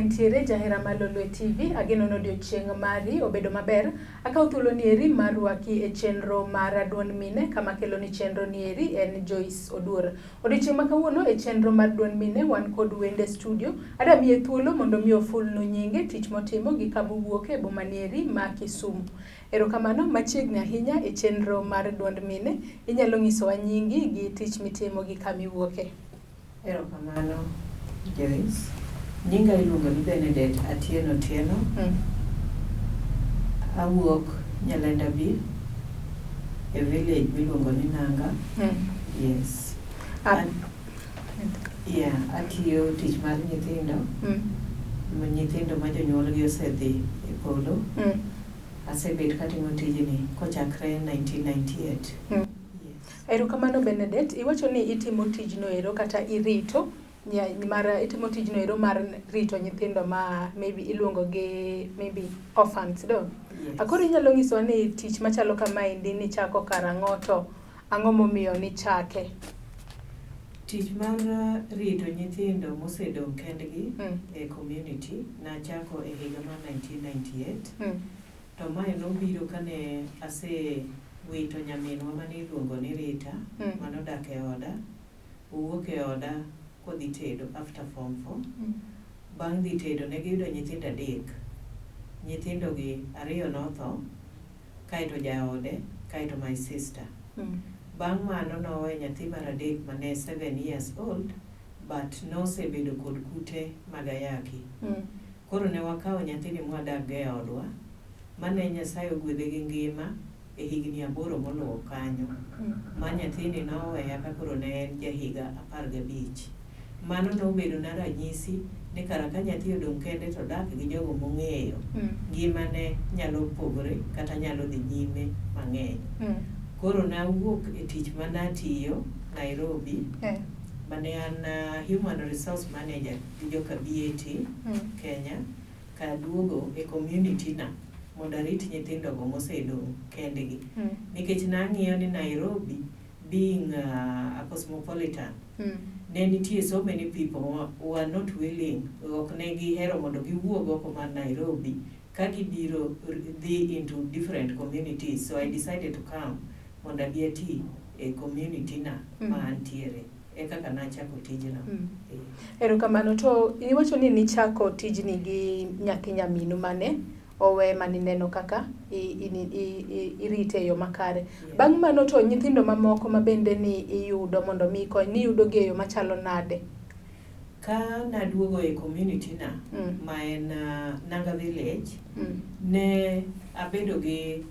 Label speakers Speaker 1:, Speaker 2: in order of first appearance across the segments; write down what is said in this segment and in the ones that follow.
Speaker 1: Intiere jahera mar Lolwe TV, ageno ni odiochieng' mari obedo maber. Akawo thuolo ni eri mar rwaki e chenro mar duond mine, kama kelo ni chenro ni eri en Joyce Oduor. Odiochieng' ma kawuono e chenro mar duond mine wan kod wende studio. Adwa miye thuolo mondo mi ofulnu nyinge, tich motimo gi kama owuoke e boma ni eri ma Kisumu. Erokamano machiegni ahinya e chenro mar duond mine. Inyalo nyisowa nyingi gi tich mitimo gi kama iwuoke.
Speaker 2: Erokamano, Joyce. Nyinga iluongo ni Benedette Atieno Otieno. Awuok Nyalenda B e village miluongo ni Nanga. Yes. Yeah, atiyo tich mar nyithindo. Nyithindo ma jonyuolgi osedhi e polo. Asebet katimo tijni kochakre 1998. Yes.
Speaker 1: Erokamano, Benedette. Iwacho ni itimo tijno ero kata irito mar itimo tijno ero mar rito nyithindo ma maybe iluongo gi maybe orphans do.
Speaker 2: Yes.
Speaker 1: Akoro inyalo nyisowa ni tich machalo kamaendi nichako karang'o, to ang'o momiyo nichake?
Speaker 2: Tich mar rito nyithindo mosedong' kendgi e community nachako e higa mar 1998. To mae nobiro kane asewito nyaminwa mane iluongo ni Rita manodak e oda. Owuok e oda kodhi tedo after form 4. Bang' dhi tedo ne giyudo nyithindo adek. Nyithindo gi ariyo notho, kaeto jaode, kaeto my sister. Bang' mano nowe nyathi mar adek mane 7 years old, but nosebedo kod kute mag ayaki. Koro ne wakawo nyathini mwadak go e odwa, mane Nyasaye ogwedhe gi ngima e higni 8 moluwo kanyo. Ma nyathini noweya ka koro ne en jahiga 15. Mano nobedona ranyisi ni kara ka nyathi odong' kende to odak gi jogo mong'eyo, ngimane nyalo pogore kata nyalo dhi nyime mang'eny. Koro nawuok e tich manatiyo Nairobi, mane an human resource manager gi joka BAT Kenya, kaduogo e community na mondo arit nyithindogo mosedong' kendgi. Nikech nang'iyo ni Nairobi being a cosmopolitan, ne nitie so many people who were not willing, ok ne gihero mondo giwuog oko mar Nairobi ka gibiro dhi into different communities. So I decided to come mondo abi ati e community na ma antiere. E kaka nachako tijno.
Speaker 1: Erokamano. To iwacho ni nichako tijni gi nyathi nyaminu mane owe manineno kaka irite e yo makare. Bang' mano to nyithindo mamoko ma bende ni iyudo mondo mi ikony, niyudo gi e yo machalo nade?
Speaker 2: Ka naduogo e community na ma en Nanga Village, ne abedo gi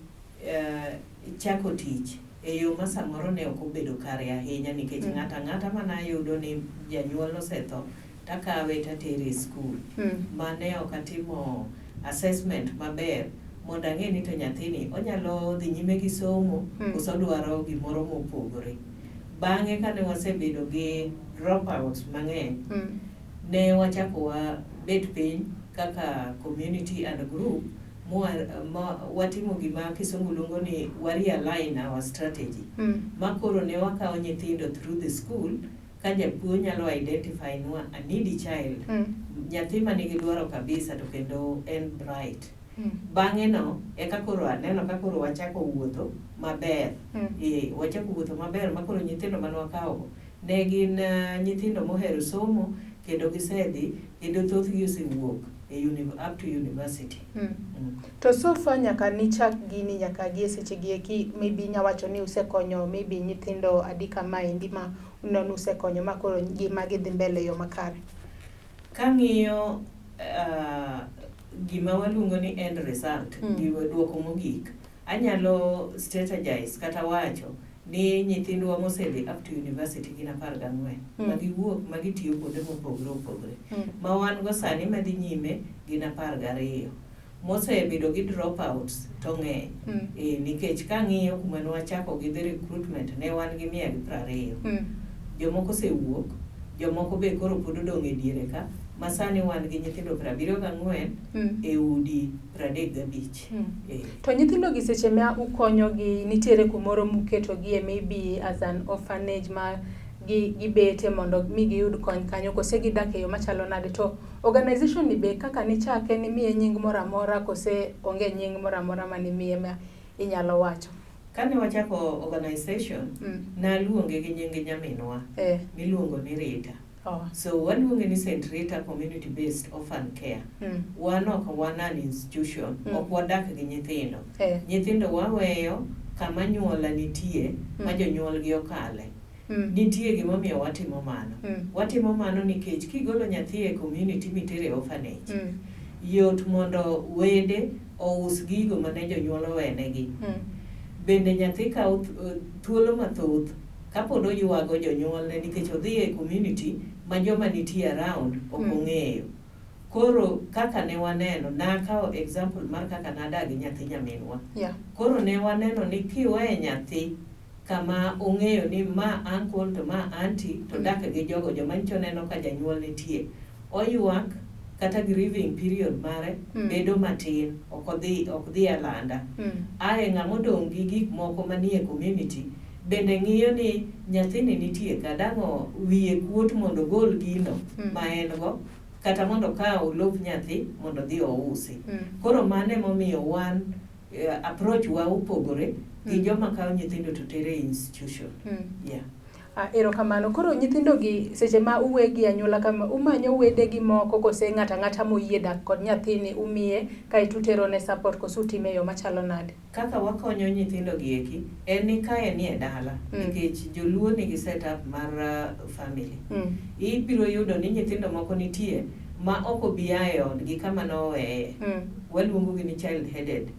Speaker 2: chako tich e yo ma samoro ne ok obedo kare ahinya, nikech ng'ato ang'ata manayudo ni janyuol osetho takawe tatere e skul. Ma ne ok atimo assessment maber mondo ang'e ni to nyathini onyalo dhi nyime gi somo koso odwaro gimoro mopogore. Bang'e kane wasebedo gi dropouts mang'eny, ne wachako wabet piny kaka community and group ma watimo gima kisungu luongo ni wa realign our strategy. Ma koro ne wakawo nyithindo through the school ka japuonj nyalo identify nwa a needy child, nyathi manigi dwaro kabisa to kendo en bright. Bang'e no eka koro aneno ka koro wachako wuotho maber. E, wachako wuotho maber ma koro nyithindo mane wakawo go ne gin nyithindo mohero somo kendo gisedhi kendo thothgi osewuok e up to university.
Speaker 1: To so far nyaka nichak gini nyaka gi e seche gi eki, maybe inya wacho ni usekonyo maybe nyithindo adi kamaendi ma uneno ni usekonyo ma koro ngima gi dhi mbele e yo makare?
Speaker 2: Kang'iyo gima waluongo ni end result, gima duoko mogik, anyalo strategize kata wacho ni nyithindwa mosedhi up to university gin 14 ma giwuok ma gitiyo kuonde mopogore opogore. Ma wan go sani madhi nyime gin 12. Mosebedo gi dropouts to ng'eny. E, nikech kang'iyo kuma ne wachako gi the recruitment ne wan gi 120. Jomoko osewuok, jomoko be koro pod odong' e diere ka, ma sani wan gi nyithindo 74 e udi 35. E.
Speaker 1: To nyithindo gi seche ma ukonyogi, nitiere kumoro muketogie maybe as an orphanage ma Gibete mondo mi giyud kony kanyo kose gidak e yo machalo nade? To organization ni be kaka nichake nimiye nying moro amora kose onge nying moro amora manimiye ma inyalo wacho?
Speaker 2: Kane wachako organization, naluonge gi nying nyaminwa miluongo ni Rita. So waluonge ni St. Rita Community Based Orphan Care. Wan ok wan an institution, ok wadak gi nyithindo. Nyithindo waweyo kama nyuola nitie ma jonyuolgi okale. Nitie gimomiyo watimo mano. Watimo mano nikech kigolo nyathi e community mitere e orphanage, yot mondo wede ous gigo mane jonyuol owenegi. Bende nyathi kawo thuolo mathoth kapod oywago jonyuolne nikech odhi e community ma joma nitie around ok ong'eyo. Koro kaka ne waneno, nakawo example mar kaka nadak gi nyathi nyaminwa. Koro ne waneno ni kiweyo nyathi kama ong'eyo ni ma uncle to ma auntie to dak gi jogo joma nyicho neno ka janyuol nitie. Oywak kata grieving period mare bedo matin, ok dhi alanda. Ae ng'ama odong' gi gik moko manie community bende ng'iyo ni nyathini nitie ka dang' wiye kuot mondo ogol gino ma en go kata mondo okaw lop nyathi mondo odhi ousi. Koro mano emomiyo wan approach wa opogore gi joma kawo nyithindo to tero e institution. Yeah.
Speaker 1: Ah, erokamano. Koro nyithindo gi seche ma uwegi anyuola kama umanyo wedegi moko kose ng'ato ang'ata moyie dak kod nyathini umiye kaeto utero ne support koso utime e yo machalo nade?
Speaker 2: Kaka wakonyo nyithindo gi eki en ni ka en e dala nikech joluo nigi setup mar family. Ibiro yudo ni nyithindo moko nitie ma ok obi a e odgi kama noweye. Waluongo gi ni child headed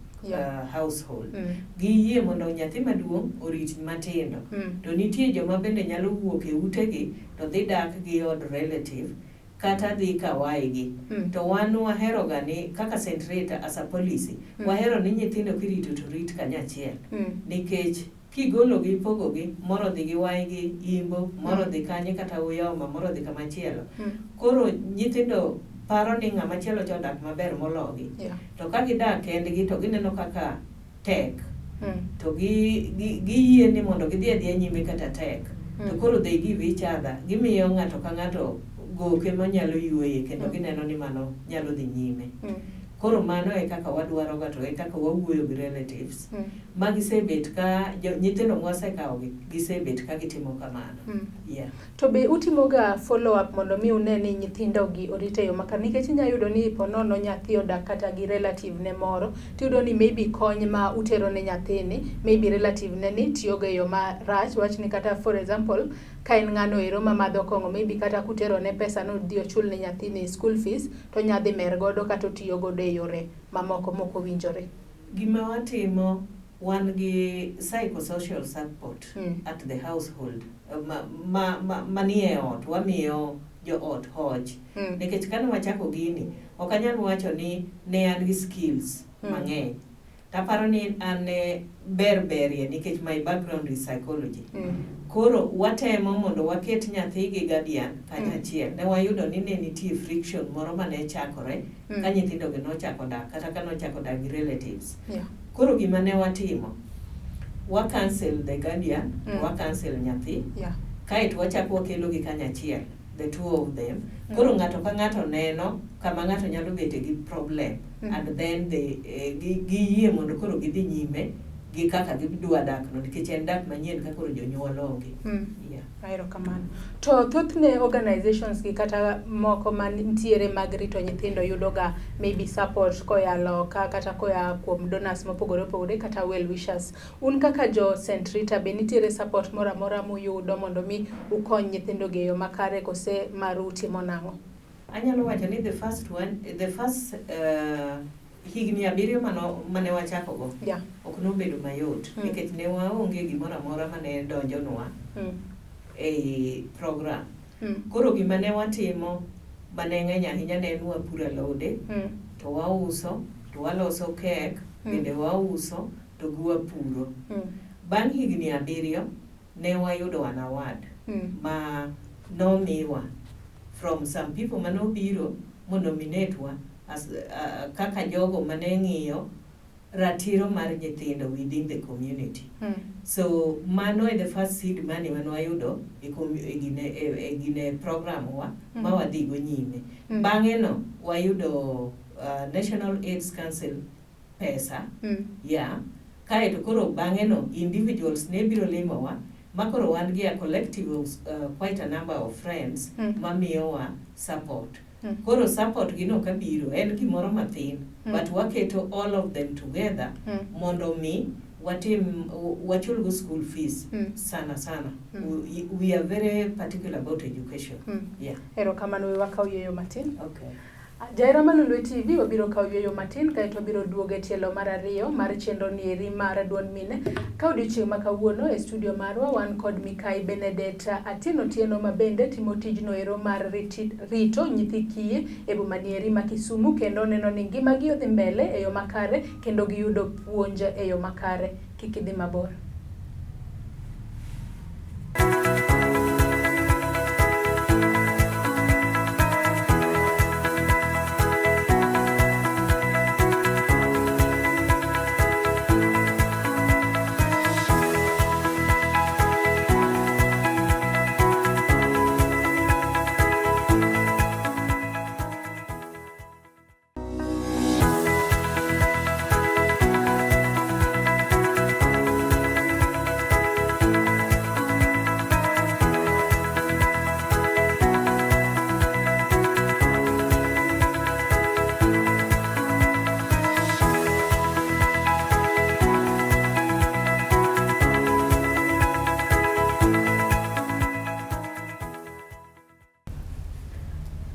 Speaker 2: household. Giyie mondo nyathi maduong' orit matindo. To nitie joma bende nyalo wuok e utegi to dhi dak gi od relative kata dhi kawaigi. To wan wahero ga ni kaka St. Rita as a policy, wahero ni nyithindo kirito to rit kanyachiel. Nikech kigologi ipogogi, moro dhi gi waygi Imbo, moro dhi kanye kata Uyoma, moro dhi kamachielo. Koro nyithindo paro ni ng'ama chielo cha odak maber mologi. To ka gidak kendgi to gineno kaka tek. To giyie ni mondo gidhi adhiya nyime kata tek. To koro they give each other, gimiyo ng'ato ka ng'ato goke manyalo yueye kendo gineno ni mano nyalo dhi nyime. Koro mano e kaka wadwaro ga to e kaka wawuoyo gi relatives. Ma gisebet ka nyithindo mwasekawogi gisebet ka gitimo kamano. Yeah.
Speaker 1: To be utimoga follow up mondo mi une ni nyithindo gi orit e yo makare nikech inya yudo ni po nono nyathi odak kata gi relative ne moro tiyudo ni maybe kony ma utero ne nyathini maybe relative ne ni tiyogo e yo marach wach ni kata for example ka en ng'ano ero mamadho kong'o maybe kata kutero ne pesa nodhi ochul ne nyathini school fees to onya dhi mer godo kata otiyo godo e yore mamoko mok owinjore.
Speaker 2: Gima watimo wan gi psychosocial support at the household manie ot wamiyo jo ot hoch nikech kane wachako gini ok anyal wacho ni ne an gi skills mang'eny taparo ni an ne ber berie nikech my background is psychology. Koro watemo mondo waket nyathi gi guardian kanyachiel. Ne wayudo ni ne nitie friction moro mane chakore ka nyithindo gi nochako dak kata ka nochako dak gi relatives. Koro gima ne watimo, wa cancel the guardian, wa cancel nyathi, kaeto wachako wakelo gi kanyachiel, the two of them. Koro ng'ato ka ng'ato neno kama ng'ato nyalo bete gi problem and then they giyie mondo koro gidhi nyime gi kaka gidwa dak no nikech en dak manyien ka koro jonyuol onge. Yeah.
Speaker 1: Erokamano. To thothne organizations gi kata moko mantiere mag rito nyithindo yudo ga maybe support koya loka kata koya kuom donors mopogore opogore kata well wishers. Un kaka jo St. Rita be nitiere support moro amora muyudo mondo mi ukony nyithindo gi e yo makare kose maru timo nang'o?
Speaker 2: Anyalo wacho ni the first one, the first higni 7 mane wachako go ok nobedo mayot nikech ne waonge gimoro amora mane donjonwa ei program. Koro gima ne watimo mane ng'eny ahinya ne en wapuro alode to wauso to waloso kek bende wauso to gi wapuro. Bang' higni 7 ne wayudo an award ma nomiwa from some people manobiro monominate wa as kaka jogo mane ng'iyo. ratiro mar nyithindo within the community. So mano e the first seed money mane wayudo e gine program wa ma wadhi go nyime. Bang'e no wayudo National AIDS Council pesa. Yeah, kaeto koro bang'e no individuals ne biro limowa, ma koro wan gi a collective of quite a number of friends mamiyowa support. Koro support gino kabiro en gimoro mathin, but waketo all of them together mondo mi watim wachulgo school fees sana sana. We are very particular about education. Yeah.
Speaker 1: Erokamano, we wakaw yueyo matin.
Speaker 2: Okay.
Speaker 1: Jahera mar Lolwe TV, wabiro kawo yueyo matin kaeto wabiro duogo e tielo mar ariyo mar chenro ni eri mar duond mine. Ka odiochieng' ma kawuono e studio marwa wan kod Mikai Benedetta Atieno Tieno, ma bende timo tijno ero mar rito nyithi kiye e boma ni eri ma Kisumu, kendo neno ni ngimagi odhi mbele e yo makare kendo giyudo puonj e yo makare. Kik idhi mabor.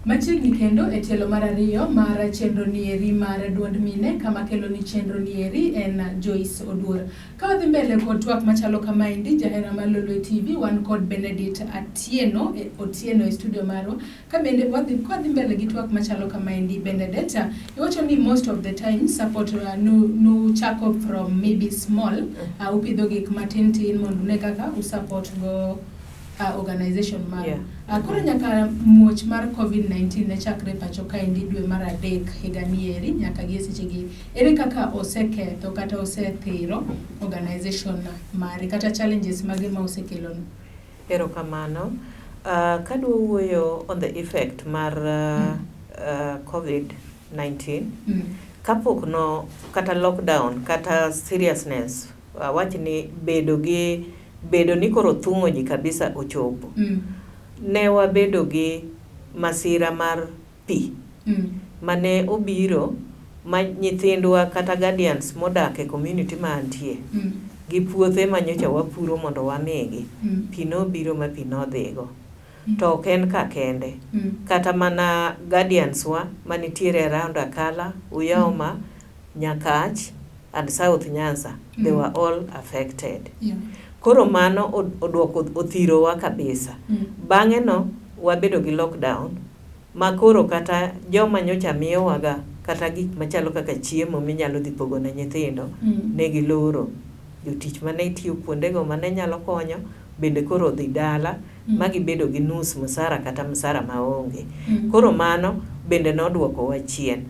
Speaker 1: Machiegni kendo e tielo mar ariyo mar chenro nieri mar duond mine, kama kelo ni chenro nieri en Joyce Oduor. Ka wadhi mbele kod twak machalo kamaendi, jahera mar Lolwe TV, wan kod Benedict Atieno Otieno e studio marwa. Ka bende wadhi mbele gi twak machalo kamaendi, Benedetta, iwacho ni most of the time support nu chako from maybe small, upidho gik matin tin mondo une kaka usupport go organization maru. Koro nyaka muoch mar COVID-19 ne chakre pacho kaendi dwe mar adek higa nieri nyaka gi e sechegi, ere kaka oseketho kata osethiro organization mari, kata challenges mage ma osekelonu?
Speaker 2: Erokamano. Kadwa wuoyo on the effect mar COVID-19, kapok no kata lockdown kata seriousness, awach ni bedo ni koro thung'o ji kabisa ochopo, ne wabedo gi masira mar pi mane obiro ma nyithindwa kata guardians modak e community ma antie gi puothe manyocha wapuro mondo wamigi, pi nobiro ma pi nodhigo. To ok en ka kende, kata mana guardians wa manitiere around Akala, Uyoma, Nyakach and South Nyanza, they were all affected. Koro mano oduoko othirowa kabisa. Bang'e no wabedo gi lockdown ma koro kata joma nyocha miyowaga kata gik machalo kaka chiemo minyalo dhi pogo ne nyithindo, ne giloro. Jotich mane tiyo kuondego mane nyalo konyo bende koro odhi dala ma gibedo gi nus msara kata msara maonge. Koro mano bende noduokowa chien.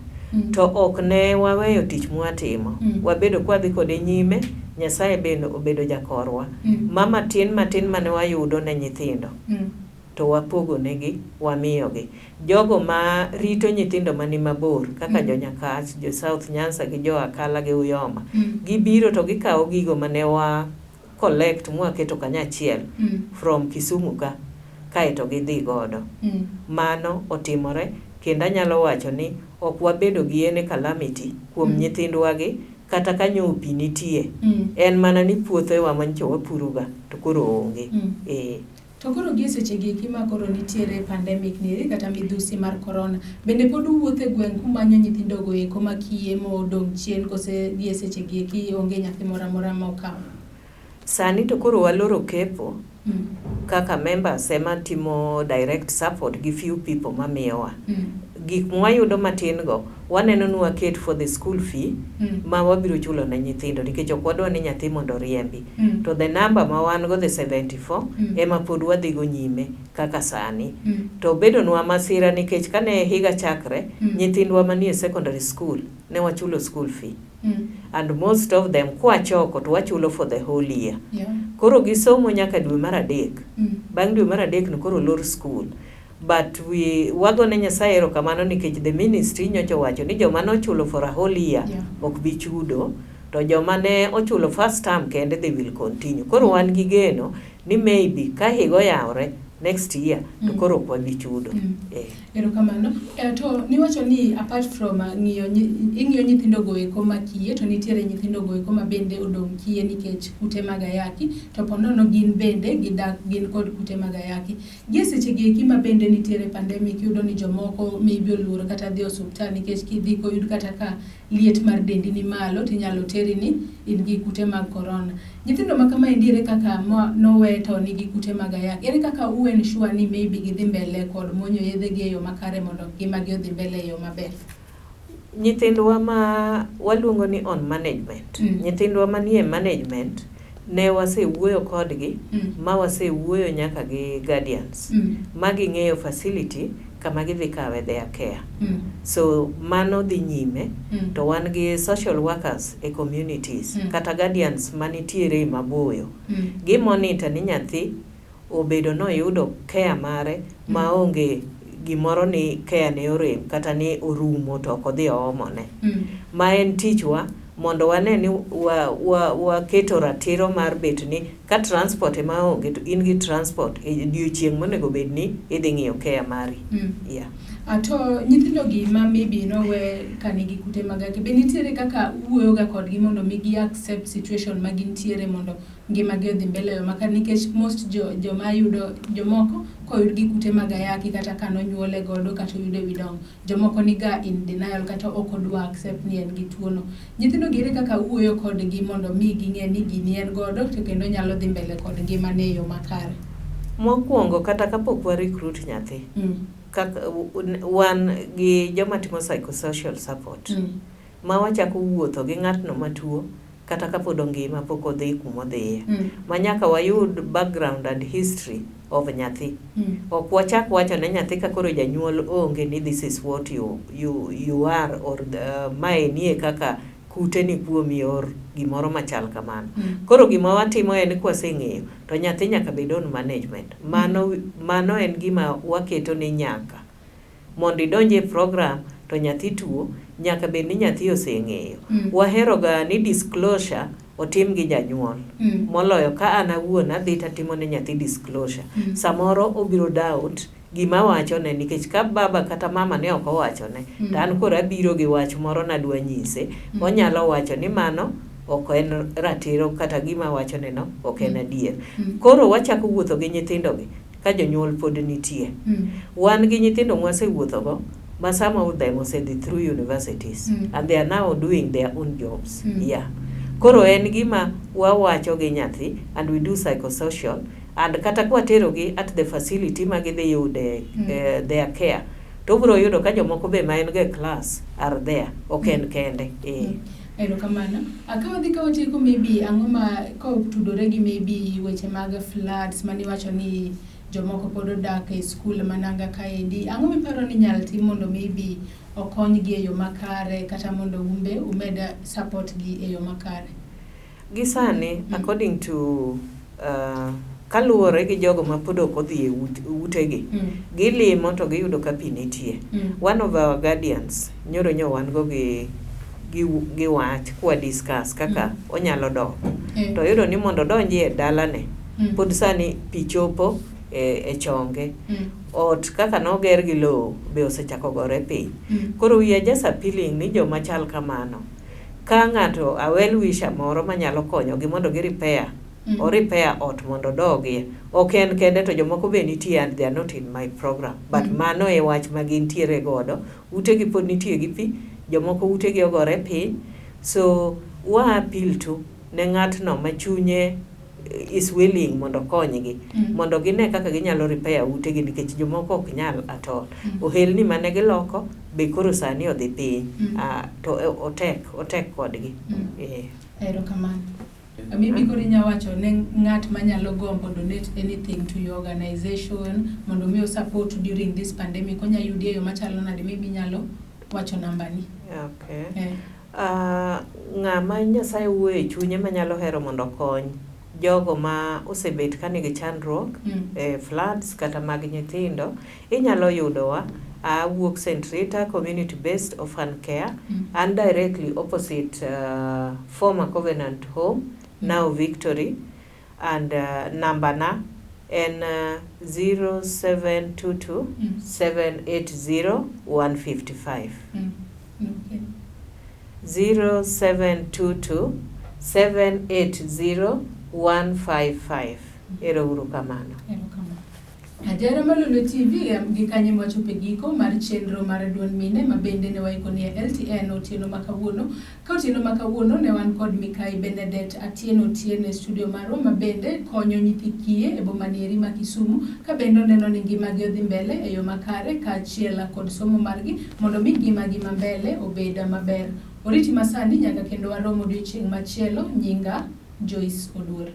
Speaker 2: To ok ne waweyo tich mwatimo. Wabedo kwadhi kode nyime, Nyasaye bende obedo jakorwa. Ma matin matin mane wayudo ne nyithindo, to wapogo negi, wamiyogi. Jogo ma rito nyithindo mani mabor kaka jo Nyakach, jo South Nyanza gi jo Akala gi Uyoma, gibiro to gikawo gigo mane wa collect mwaketo kanyachiel from Kisumu ka, kaeto gidhi godo. Mano otimore kendo anyalo wacho ni ok wabedo gi any calamity kuom nyithindwa gi kata ka nyo pi nitie. En mana ni puothewa manyocha wapuro ga to koro onge.
Speaker 1: To koro gi e seche gi eki ma koro nitiere pandemic ni kata midhusi mar corona, bende pod uwuotho e gweng' kumanyo nyithindo go eko ma kiye modong' chien, kose gi e seche gi eki onge nyathi moro amora ma okaw?
Speaker 2: Sani to koro waloro kepo kaka members ema timo direct support gi few people mamiyowa. Gik mwayudo matin go Waneno ni waket for the school fee ma wabiro chulo ne nyithindo nikech ok wadwa ni nyathi mondo oriembi. To the number ma wan go, the 74, ema pod wadhi go nyime kaka sani. To bedonwa masira nikech kane higa chakre, nyithindwa manie secondary school ne wachulo school fee. And most of them kwachoko to wachulo for the whole year. Koro gisomo nyaka dwe mar 3. Bang' dwe mar 3 no koro olor school. But we wagone Nyasaye erokamano nikech the ministry nyocha owacho ni joma nochulo for a whole year ok bi chudo, to joma ne ochulo first term kende, they will continue. Koro wan gi geno ni maybe ka higa oyawre next year to koro ok wabi chudo.
Speaker 1: Erokamano. To niwacho ni apart from ng'iyo ing'iyo nyithindo go eko ma kiye, to nitiere nyithindo go eko ma bende odong' kiye nikech kute mag ayaki, to po nono gin bende gidak gin kod kute mag ayaki. Gie seche gi eki ma bende nitiere pandemic, iyudo ni jomoko maybe oluor kata dhi e osuptal nikech kidhi koyud kata ka liet mar dendi ni malo, tinyalo teri ni in gi kute mag corona. Nyithindo ma kamaendi, ere kaka ma nowe to nigi kute mag ayaki, ere kaka u ensure ni maybe gidhi mbele kod muonyo yedhe gi e yo makare mondo ngimagi odhi mbele e yo maber?
Speaker 2: Nyithindwa ma waluongo ni on management, nyithindwa manie management ne wasewuoyo kodgi ma wasewuoyo nyaka gi guardians ma ging'eyo facility kama gidhi kawe their care. So mano dhi nyime. To wan gi social workers e communities kata guardians manitiere maboyo. Gi monitor ni nyathi obedo noyudo care mare maonge gimoro ni care ne orem kata ni orumo to ok odhi oomone. Ma en tichwa mondo wane ni waketo ratiro mar bet ni ka transport ema onge to in gi transport e odiochieng' monego bed ni idhi ng'iyo care mari. Yeah.
Speaker 1: To nyithindo gi ma maybe nowe ka nigi kute mag ayaki, be nitiere kaka uwuoyo ga kodgi mondo mi gi accept situation ma gintiere mondo ngimagi odhi mbele e yo makare? Nikech most jo joma yudo jomoko koyud gi kute mag ayaki, kata ka nonyuole godo kata oyude wi dongo, jomoko niga in denial kata ok odwa accept ni en gi tuono. Nyithindo gi, ere kaka uwuoyo kodgi mondo mi ging'e ni gini en godo to kendo nyalo dhi mbele kod ngimane e yo makare?
Speaker 2: Mokwongo, kata kapok wa recruit nyathi, kaka wan gi joma timo psychosocial support ma wachako wuotho gi ng'atno matuo kata kapod ongima, pok odhi kumodhiye, ma nyaka wayud background and history of nyathi. Ok wachak wacho ne nyathi ka koro janyuol onge ni this is what you are or mae nie kaka kute ni kuomi or gimoro machal kamano. Koro gima watimo en kwaseng'eyo to nyathi nyaka bed on management. Mano en gima waketo ni nyaka mondo idonj e program to nyathi tuo, nyaka bed ni nyathi oseng'eyo. Wahero ga ni disclosure otim gi janyuol moloyo ka an awuon adhi tatimo ne nyathi disclosure. Samoro obiro doubt gima awachone nikech ka baba kata mama ne ok owachone to an koro abiro gi wach moro nadwa nyise, onyalo wacho ni mano ok en ratiro kata gima awachone no ok en adier. Koro wachako wuotho gi nyithindo gi ka jonyuol pod nitie. Wan gi nyithindo mwasewuothogo ma some of them osedhi through universities and they are now doing their own jobs. Yeah. Koro en gima wawacho gi nyathi and we do psychosocial, and kata kwaterogi at the facility ma gidhi yude their care, to obiro yudo ka jomoko be ma en go e class are there, ok en kende.
Speaker 1: Erokamano. Ka wadhi ka watieko, maybe ang'o ma kotudore gi maybe weche mag floods maniwacho ni jomoko pod odak e skul mananga kaendi, ang'o miparo ni inyalo tim mondo maybe okonygi e yo makare kata mondo un be umed support gi e yo makare?
Speaker 2: Gi sani, according to kaluwore gi jogo ma pod ok odhi e utegi, gilimo to giyudo ka pi nitie. One of our guardians nyoro nyo wan go gi wach kwa discuss kaka onyalo dok. To oyudo ni mondo odonji e dalane, pod sani pi chopo e chonge. Ot kaka noger gi lowo be osechako gore piny. Koro we are just appealing ni joma chal kamano. Ka ng'ato a well wisher moro manyalo konyogi mondo gi repair, o repair ot mondo odogie. Ok en kende to jomoko be nitie and they are not in my program. But mano e wach ma gintiere godo. Utegi pod nitie gi pi, jomoko utegi ogore piny. So wa appeal to ne ng'atno ma chunye is willing mondo okonygi mondo gine kaka ginyalo repair utegi nikech jomoko ok nyal at all. Ohelni mane giloko be koro sani odhi piny to otek otek kodgi.
Speaker 1: Erokamano. Maybe koro inya wacho ne ng'at manyalo gombo donate anything to your organization mondo mi support during this pandemic, onya yudi e yo machalo nade? Maybe inyalo wacho nambani.
Speaker 2: Okay. Ng'ama Nyasaye wuoyo e chunye manyalo hero mondo okony jogo ma osebet ka nigi chandruok e floods kata mag nyithindo, inyalo yudowa awuok St. Rita Community Based Orphan Care and directly opposite former Covenant Home, now Victory, and number na en 0722 780 155. 0722 780 155. Ero uru kamano.
Speaker 1: Erokamano. Ajara Malolo TV gi kanye mwachopo e giko mar chenro mar duond mine ma bende ne waiko ni e LTN otieno ma kawuono. Ka otieno ma kawuono ne wan kod Mikai Benedette Atieno Otieno e studio marwa ma bende konyo nyithi kiye e boma nieri ma Kisumu ka bende oneno ni ngimagi odhi mbele e yo makare kaachiel kod somo margi mondo mi ngimagi ma mbele obed maber. Oriti masani nyaka kendo warom odiochieng' machielo. Nyinga Joyce Oduor.